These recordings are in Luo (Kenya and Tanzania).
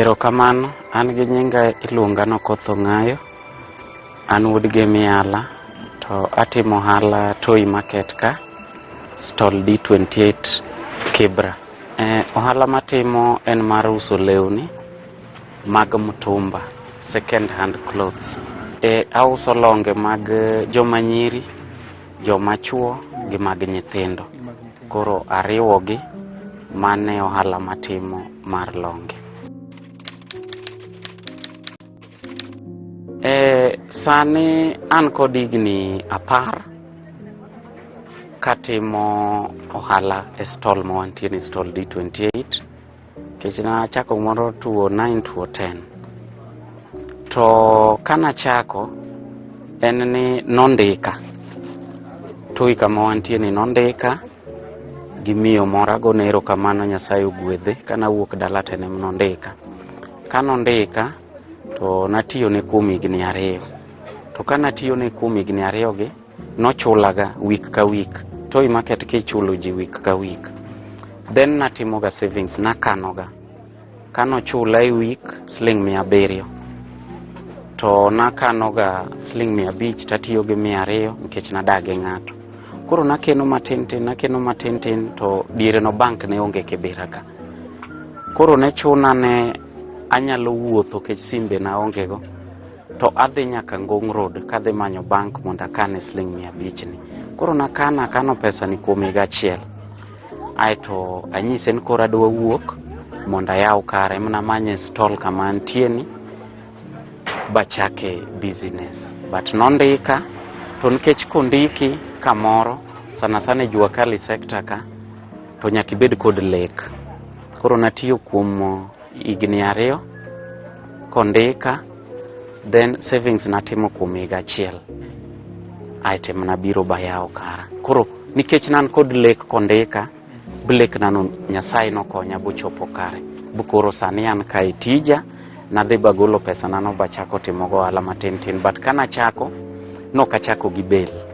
Erokamano, an gi nyinga iluonga ni Okoth Ong'ayo, an wuod Gemiala to atimo ohala Toi Market ka, stall D28 Kibra. Ohala matimo en mar uso lewni mag mtumba, second hand clothes. Auso longe mag joma nyiri, joma chuo gi mag nyithindo. Koro ariwogi, mano e ohala matimo mar longe. Sani an kod higni 10 katimo ohala e stall ma wantie ni, stall D28, nikech nachako moro 2009, 2010. To kanachako en ni nondika Toi kama wantie ni, nondika gi miyo moro, agone erokamano, Nyasaye ogwedhe. Kanawuok dala to en ema nondika. Kanondika to natiyone kuom higni 2. To kanatiyone kuom higni 2 gi, nochulaga week ka week. Toi Market kichulo ji week ka week. Then natimoga savings, nakanoga. Kanochula e week siling 700, to nakanoga siling 500 tatiyo gi 200 nikech nadak gi ng'ato. Koro nakeno matin tin, nakeno matin tin, to diere no bank ne onge Kibera ka. Koro ne chuna ne anyalo wuotho nikech simbe naonge go, to adhi nyaka Ngong Road kadhi manyo bank mondo akane siling 500 ni. Koro nakano, akano pesa ni kuom higa achiel. Aeto anyise ni koro adwa wuok mondo ayaw kare, ema namanye stall kama antie ni bachake business. But nondika, to nikech kondiki kamoro sana sana e jua kali sector ka, to nyaka ibed kod lek. Koro natiyo kuom higni 2 kondika, then savings natimo kuom higa achiel, aeto ema nabiro bayawo kara. Koro nikech nan kod lek kondika, lek nano Nyasaye nokonya bochopo kare. Bu koro sani an ka e tija, nadhi bagolo pesa nano bachako timo go ohala matin tin. But kanachako, nok achako gi bale,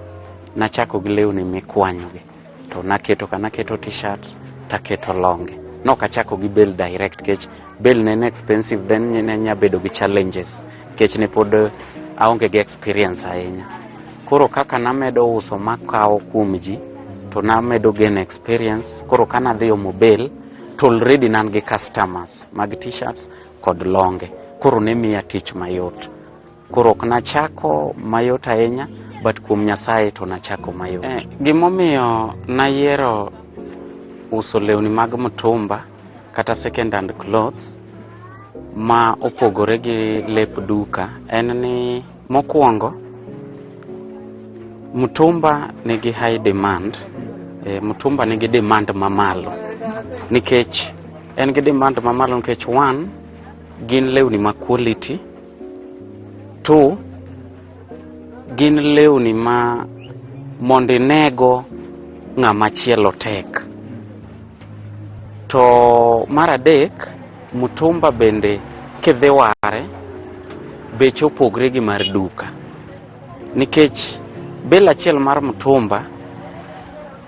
nachako gi lewni mikwanyo gi. To naketo ka naketo t-shirts, taketo longe. Nok achako gi bale direct nikech bale ne en expensive, then ne nya bedo gi challenges nikech ne pod aonge gi experience ahinya. Koro kaka namedo uso makawo kuom ji, to namedo gain experience. Koro kanadhi omo bale, to already nan gi customers mag t-shirts kod longe. Koro ne miya tich mayot. Koro ok nachako mayot ahinya, but kuom Nyasaye to nachako mayot. Gimomiyo nayiero uso lewni mag mtumba kata second hand clothes ma opogore gi lep duka en ni mokwongo, mtumba nigi high demand. Mtumba nigi demand mamalo nikech en gi demand mamalo nikech one, gin lewni ma quality. Two, gin lewni ma mondo inego ng'ama chielo tek. To mar adek, mtumba bende kidhi ware, beche opogre gi mar duka. Nikech bale achiel mar mtumba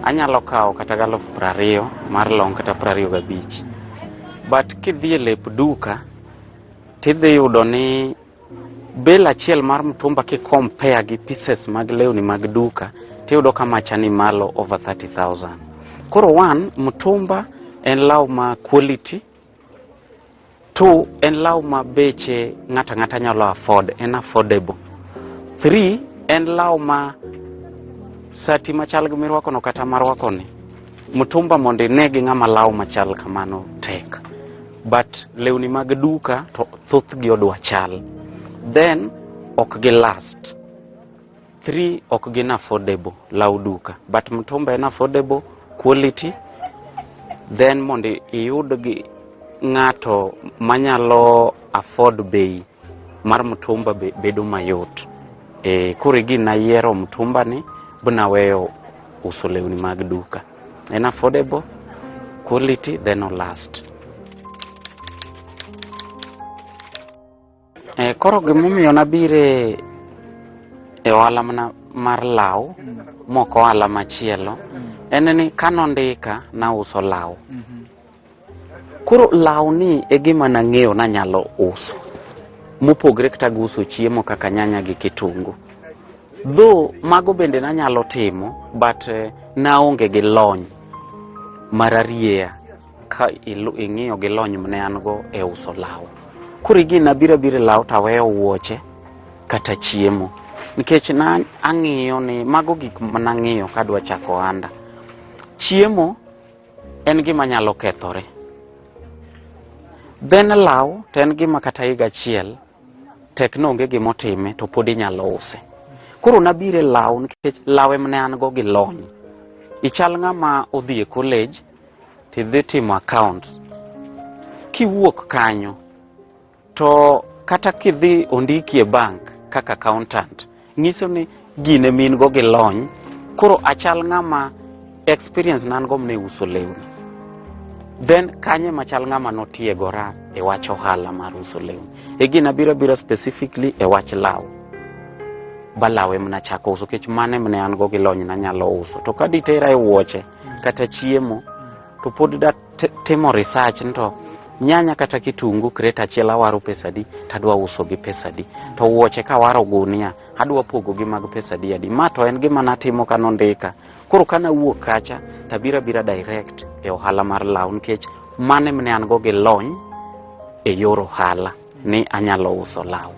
anyalo kawo kata gi 20,000 mar long kata 25. But kidhi e lep duka, tidhi yudo ni bale achiel mar mtumba ki compare gi pieces mag lewni mag duka, tiyudo ka macha ni malo over 30,000. Koro one, mtumba en law ma quality. Two, en law ma beche ng'ato ang'ata nyalo afford, en affordable. Three, en law ma sati machal gi mirwako no kata marwako ni, mtumba mondo ine gi ng'ama law machal kamano tek. But lewni mag duka to thothgi odwa chal. Then ok gi last. Three, ok gin affordable law duka. But mtumba en affordable, quality. Then mondo iyud gi ng'ato manyalo afford bei mar mtumba bedo mayot. Koro e gini nayiero mtumba ni bnaweyo uso lewni mag duka. En affordable, quality, then o last. Koro gimomiyo nabire e ohala mana mar law mok ohala machielo en ni kanondika nauso law. Koro lawni e gima nang'eyo nanyalo uso mopogre kata gi uso chiemo kaka nyanya gi kitungu. Though mago bende nanyalo timo, but naonge gi lony mararieya ka ing'iyo gi lony mane an go e uso law. Koro igina abiro abiro e law taweyo wuoche kata chiemo nikech na ang'iyo ni mago gik manang'iyo kadwa chako ohanda. Chiemo en gima nyalo kethore. Then law to en gima kata higa achiel tek ni onge gimotime to pod inyalo use. Koro nabiro e law nikech law ema ne an go gi lony. Ichal ng'ama odhi e college tidhi timo accounts. Kiwuok kanyo to kata kidhi ondiki e bank kaka accountant, nyiso ni gine min go gi lony. Koro achal ng'ama experience nan go mne uso lewni. Then kanye machal ng'ama notiegora e wach ohala mar uso lewni. E gina biro abira specifically e wach law. Ba law ema nachako uso nikech mano ema ne an go gi lony nanyalo uso. To ka ditera e wuoche kata chiemo to pod da timo research ni to nyanya kata kitungu crate achiel awaro pesa adi tadwa uso gi pesa adi. To wuoche kawaro gunia adwa pogo gi mag pesa adi adi. Ma to en gima natimo kanondika. Koro kanawuok kacha tabiro abira direct e ohala mar law nikech mano ema ne an go gi lony e yor ohala ni anyalo uso law.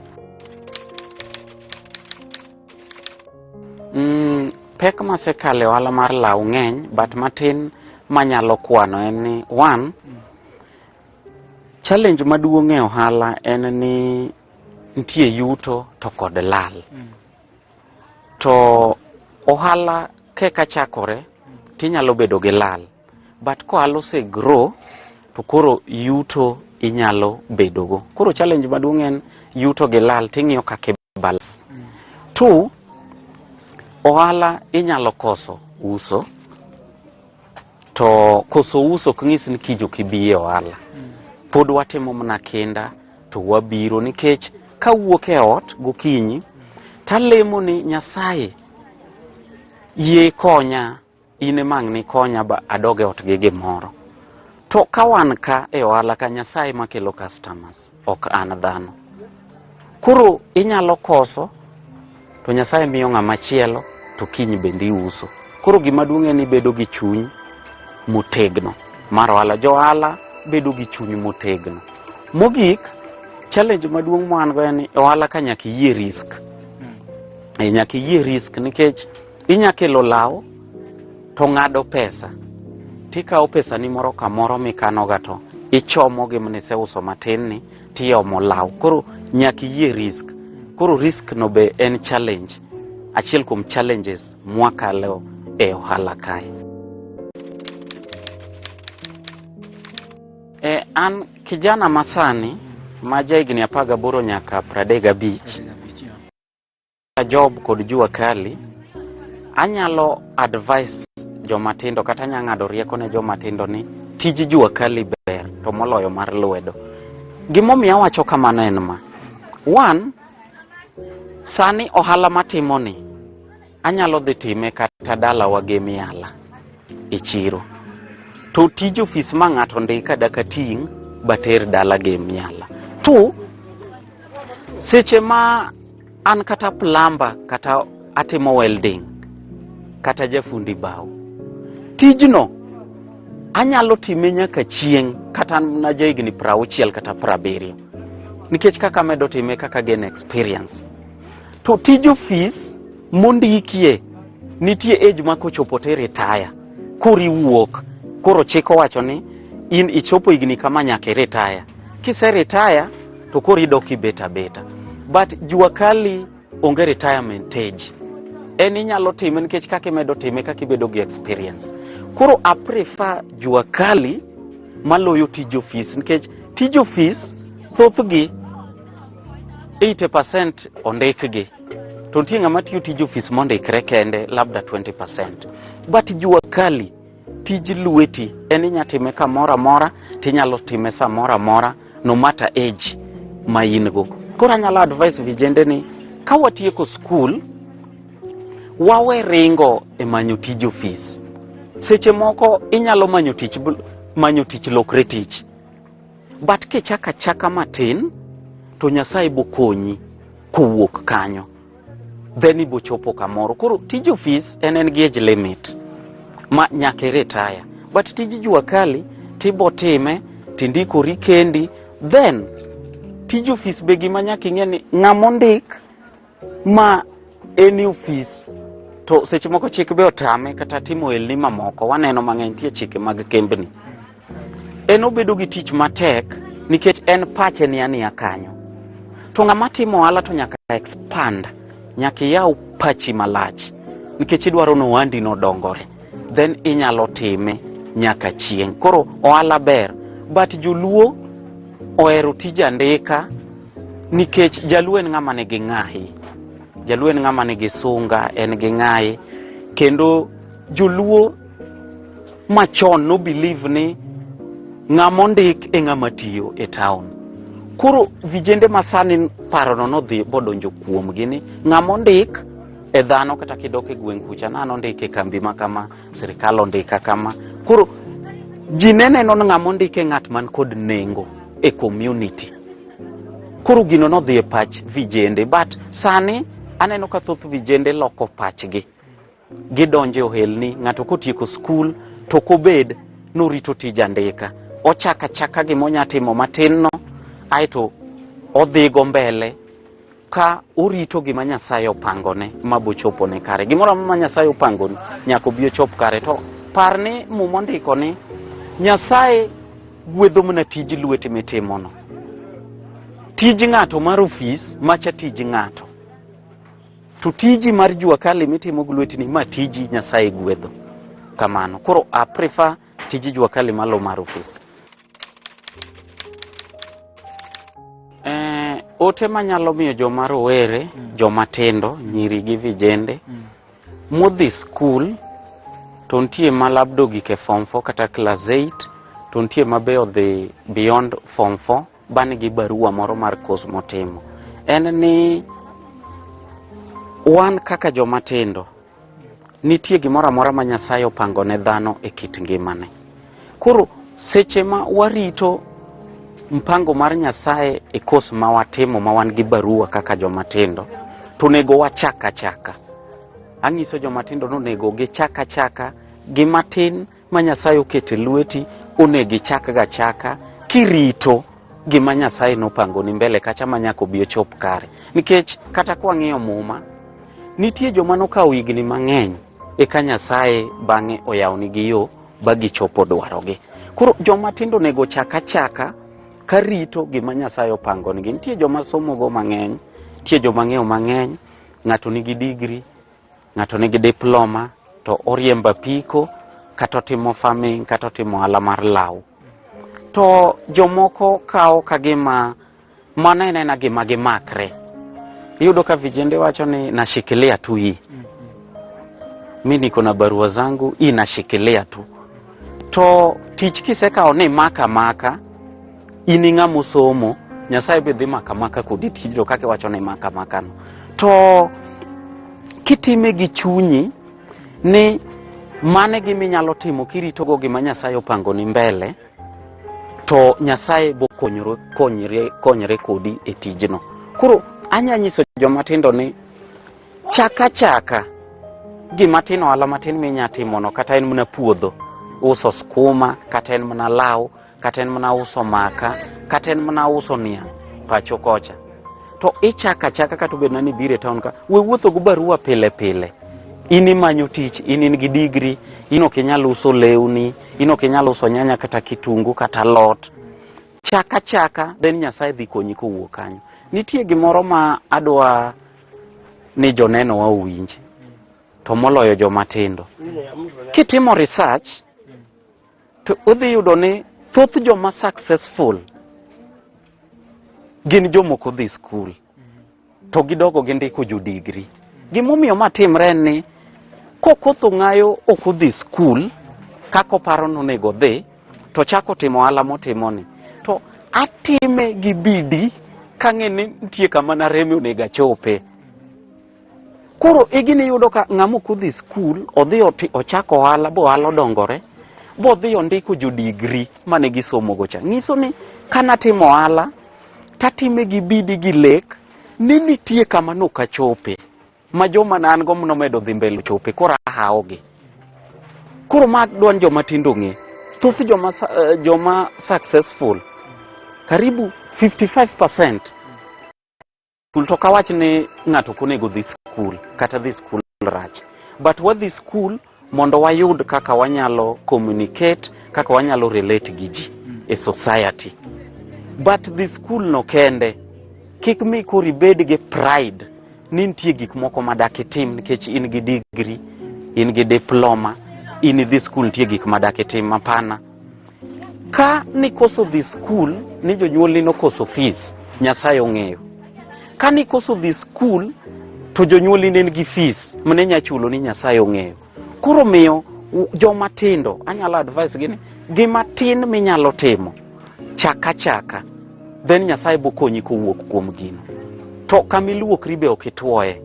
Pek masekalo e ohala mar law ng'eny but matin manyalo kwano en ni one, challenge maduong' e ohala en ni nitie yuto to kod lal. To ohala keka chakore tinyalo bedo gi lal but kohala ose grow to koro yuto inyalo bedogo. Koro challenge maduong' en yuto gi lal ting'iyo kaka i balance. Two, ohala inyalo koso uso to koso uso ok nyis ni kiny ok ibi e ohala. Pod watimo mana kinda to wabiro nikech kawuok e ot gokinyi talemo ni Nyasaye yie konya in ema ang' nikonya ba adog e ot gi gimoro. To ka wan ka e ohala ka Nyasaye makelo customers ok an dhano. Koro inyalo koso to Nyasaye miyo ng'ama chielo to kiny bende iuso. Koro gima duong' en ni bedo gi chuny motegno mar ohala. Jo ohala bedo gi chuny motegno. Mogik, challenge maduong' ma wan go en ni ohala ka nyaka iyie risk. Nyaka iyie risk nikech inya kelo law to ng'ado pesa tikawo pesani moro kamoro mikanoga to ichomo gi maniseuso matin ni tiomo law. Koro nyaka iyie risk. Koro risk no be en challenge, achiel kuom challenges mwakalo e ohala kae. An kijana masani ma jahigni 18 nyaka 35 job kod jua kali anyalo advice joma tindo kata anya ng'ado rieko ne joma tindo ni tij jua kali ber to moloyo mar lwedo. Gimomiyo awacho kamano en ma. One, sani ohala matimo ni anyalo dhi time kata dalawa gi miala e chiro. To tij ofis ma ng'ato ndika daka ting' bater dala gi miala. Two, seche ma an kata plumber kata atimo welding kata jafundi bao, tijno anyalo time nyaka chieng' kata na jahigni 60 kata 70 nikech kaka amedo time kaka gain experience. To tij ofis mondikie nitie age ma kochopo to i-retire koro iwuok koro chik owacho ni in ichopo higni kama nyaka i-retire kise retire to koro idok ibet abeta but jua kali onge retirement age en inyalo time nikech kaka imedo time kaka ibedo gi experience koro a prefer jua kali maloyo tij ofis nikech tij ofis thothgi 80% ondikgi to nitie ng'ama tiyo tij ofis mondikre kende labda 20% but jua kali tij lweti en inya time kamoro amora tinyalo time samoro amora no matter age ma in go koro anyalo advise vijende ni ka watieko skul wawe ringo e manyo tij ofis seche moko inyalo manyo tich lokre tich. But kichako achaka matin to Nyasaye bokonyi kowuok kanyo, then ibochopo kamoro. Koro tij ofis en gi age limit ma nyaka i retire, but tij jua kali tibotime tindikori kendi. Then tij ofis be gima nyaka ing'e ni ng'ama ondik ma en e ofis to seche moko chik be otame kata timo ohelni mamoko. Waneno mang'eny nitie chike mag kembni, en obedo gi tich matek nikech en pache ni aniya kanyo. To ng'ama timo ohala to nyaka expand, nyaka iyaw pachi malach nikech idwaro ni ohandi no odongore, then inyalo time nyaka chieng'. Koro ohala ber, but joluo ohero tij andika nikech jaluo en ng'ama nigi ng'ayi, jaluo en ng'ama nigi sunga, en gi ng'ayi. Kendo joluo machon no believe ni ng'ama ondik e ng'ama tiyo e town. Koro vijende masani parono nodhi bodonjo kuomgi ni ng'ama ondik e dhano. Kata kidok e gweng' kucha, nan ondik e kambi ma kama, sirikal ondika kama. Koro ji ne neno ni ng'ama ondik e ng'at man kod nengo e community. Koro gino nodhi e pach vijende, but sani aneno ka thoth vijende loko pachgi, gidonjo e ohelni. Ng'ato kotieko skul to kobed norito tij andika, ochako achaka gima onya timo matin no, aeto odhigo mbele ka orito gima Nyasaye opangone ma bochopone kare. Gimoro amora ma Nyasaye opangoni nyaka obi ochop kare. To par ni Muma ondiko ni Nyasaye gwedho mana tij lweti mitimono. Tij ng'ato mar ofis macha tij ng'ato, to tiji mar jua kali mitimo gi lwetini ma tiji Nyasaye gwedho kamano. Koro I prefer tij jua kali malo mar ofis. Ote manyalo miyo joma rowere, joma tindo, nyiri gi vijende modhi skul, to nitie ma labda ogik e form 4 kata class 8, to nitie ma be odhi beyond form 4 ban gi barua moro mar course motimo, en ni wan kaka joma tindo nitie gimoro amora ma Nyasaye opango ne dhano e kit ngimane. Koro seche ma warito mpango mar Nyasaye e course ma watimo ma wan gi barua kaka joma tindo, to onego wachak achaka. Anyiso joma tindo ni onego gichak achaka gi matin ma Nyasaye oketo e lweti, onego ichak ga chaka kirito gima Nyasaye nopangoni mbele kacha ma nyaka obi ochop kare. Nikech kata kwang'iyo Muma, nitie joma nokawo higni mang'eny eka Nyasaye bang'e oyawnigi yo ba gichopo dwarogi. Koro joma tindo onego chak achaka karito gima Nyasaye opangonigi. Nitie joma somogo mang'eny, nitie joma ng'eyo mang'eny, ng'ato nigi degree, ng'ato nigi diploma to oriembo apiko kata otimo farming kata otimo ohala mar law. To jomoko kawo ka gima mano en ena gima gimakre. Iyudo ka vijende wacho ni nashikilia tu hii, mi niko na barua zangu, hii nashikilia tu. To tich kisekawo ni maka maka, in ing'ama osomo, Nyasaye be dhi maka maka kodi tijno kaka iwacho ni maka maka no. To kitime gi chunyi ni mane gima inyalo timo kiritogo gima Nyasaye opangoni mbele, to Nyasaye bo konyore, konyre, konyre kodi e tijno. Koro anya nyiso joma tindo ni chaka chaka gima tin, ohala matin minya timono, kata en mana puodho uso skuma, kata en mana law, kata en mana uso maka, kata en mana uso niang' pacho kocha, to ichaka achaka. Kata obed na ni ibiro e town ka, we wuotho gi barua pile pile. In imanyo tich, in gi degree, in ok inyal uso lewni, in ok inyal uso nyanya kata kitungu kata alot. Chaka chaka, then Nyasaye dhi konyi kowuok kanyo. Nitie gimoro ma adwa ni joneno wa owinj, to moloyo joma tindo. Kitimo research to udhi yudo ni thoth joma successful gin jomok odhi skul to gidogo gindiko jo degree. Gimomiyo ma timre en ni kokoth ong'ayo ok odhi skul kaka oparo nonego odhi, to chako timo ohala motimoni to atime gi bidii kang'e ni nitie kama nareme onego achope. Koro igini yudo ka ng'ama ok odhi skul odhi ochako ohala bo ohala odongore bodhi ondiko jo degree mane gisomogo cha, nyiso ni Kanatimo ohala tatime gi bidi gi lek ni nitie kama nokachope ma joma ne an go nomedo dhi mbele chope, koro ahawogi. Koro ma dwan joma tindo ng'e, thoth joma successful karibu 55% skul. To kawach ni ng'ato ok onego dhi skul kata dhi skul rach, but wadhi skul mondo wayud kaka wanyalo communicate, kaka wanyalo relate gi ji e society. But dhi skul no kende kik mi koro ibed gi pride ni nitie gik moko madak itim nikech in gi degree, in gi diploma, in idhi skul, nitie gik madak itim. Hapana. Ka nikoso dhi skul ni jonyuolni nokoso fees, Nyasaye ong'eyo. Ka nikoso dhi skul to jonyuolni ne nigi fees mane nya chulo ni, Nyasaye ong'eyo. Koro miyo joma tindo anyalo advice gi ni gima tin minyalo timo, chaka chaka, then Nyasaye bokonyi kowuok kuom gino. To kamiluokri be ok ituoye,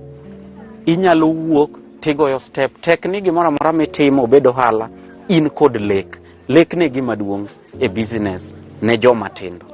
inyalo wuok tigoyo step. Tek ni gimoro amora mitimo, obed ohala, in kod lek. Lek ne gima duong' e business ne joma tindo.